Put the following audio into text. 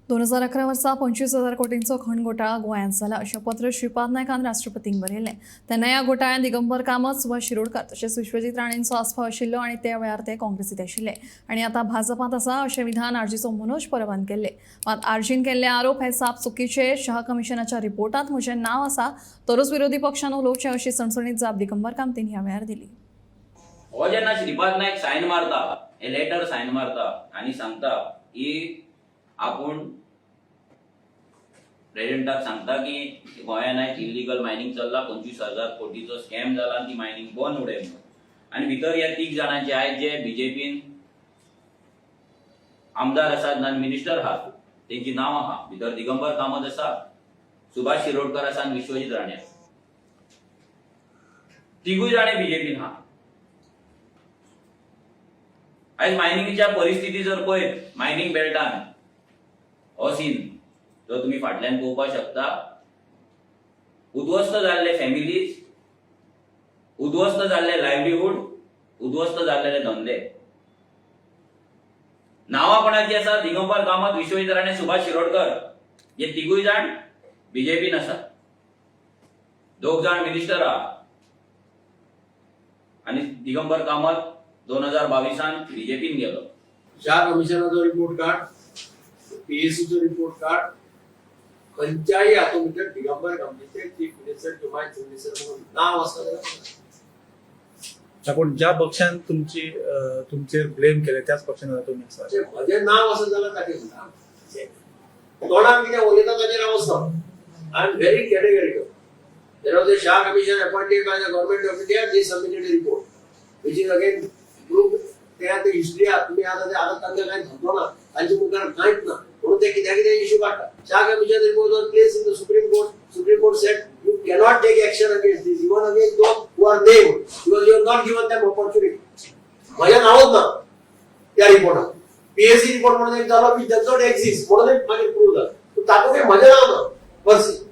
2011 वर्सा 25,000 कोटींचो खण घोटाळा गोंयांत जाला अशें पत्र श्रीपाद नायकान राष्ट्रपतींक बरयलें. तेन्ना ह्या घोटाळ्यांत दिगंबर कामत, सुभाष शिरोडकर तशेंच विश्वजीत राणेंचो आस्पाव आशिल्लो आनी त्या वेळार ते काँग्रेसीत आशिल्ले आनी आतां भाजपांत आसा अशें विधान आरजीचो मनोज परबान केल्लें. मात आरजीन केल्ले आरोप हे साप चुकीचे. शाह कमिशनाच्या रिपोर्टांत म्हजें नांव आसा तरूच विरोधी पक्षान उलोवचें अशी सणसणीत जाप दिगंबर कामतीन ह्या वेळार दिली. हो जेन्ना श्रीपाद नायक सायन मारता, हे लेटर सायन मारता आनी सांगता की आपूण प्रेसिडेंटाक सांगता की गोंयान आयज इल्लिगल मायनिंग चल्ला, 25,000 कोटीचो स्कॅम जाला आनी ती मायनिंग बंद उडय म्हणून. आनी भितर ह्या तीग जाणांचे आयज जे बीजेपीन आमदार आसात आनी मिनिस्टर आहात तेंची नांवां आहा. भितर दिगंबर कामत आसा, सुभाष शिरोडकर आसा आनी विश्वजीत राणे आसा. तिगूय जाणे बीजेपीन आहा. आयज मायनिंगच्या परिस्थिती जर पळयत, मायनिंग बेल्टान हो सीन जो तुमी फाटल्यान पळोवपाक शकता, उद्ध्वस्त जाल्ले फॅमिलीज, उद्ध्वस्त जाल्ले लायवलीहूड, उद्ध्वस्त जाल्लेले धंदे. नांवां कोणाची आसा? दिगंबर कामत, विश्वजीत राणे, सुभाष शिरोडकर. हे तिगूय जाण बीजेपीन आसा. दोग जाण मिनिस्टर आहा आनी दिगंबर कामत 2022 बीजेपीन गेलो. Shah कमिशनाचो report card, पीएसीचो report card, खंयच्याय हातूंत भितर दिगंबर कामतीचे चीफ मिनिस्टर किंवा चीफ मिनिस्टर म्हणून नांव आसा जाल्यार पूण ज्या पक्षान तुमची तुमचेर ब्लेम केले त्याच पक्षान आता तुमी आसा. अशें म्हजें नांव आसा जाल्यार ताचेर म्हणटा. तोंडान कितें उलयता ताचेर हांव वचना. I am very categorical. There was a Shah Commission appointed by the Government of India. They submitted a report, which is again proved. ते आतां हिस्ट्री आहा. तुमी आतां ते आतां तांकां कांय धंदो ना, तांचे मुखार कांयच ना, म्हणून ते कित्या कितें इशू काडटा. Shah Commission report was placed in the Supreme Court. Supreme Court said you cannot take action against this, even against those who are named, because you have not given them opportunity. म्हजें नांवच ना त्या रिपोर्टात. PAC report म्हणून एक जालो, which does not exist म्हणून एक मागीर prove जालें. पूण तातूंत म्हजें नांव ना पर्सी.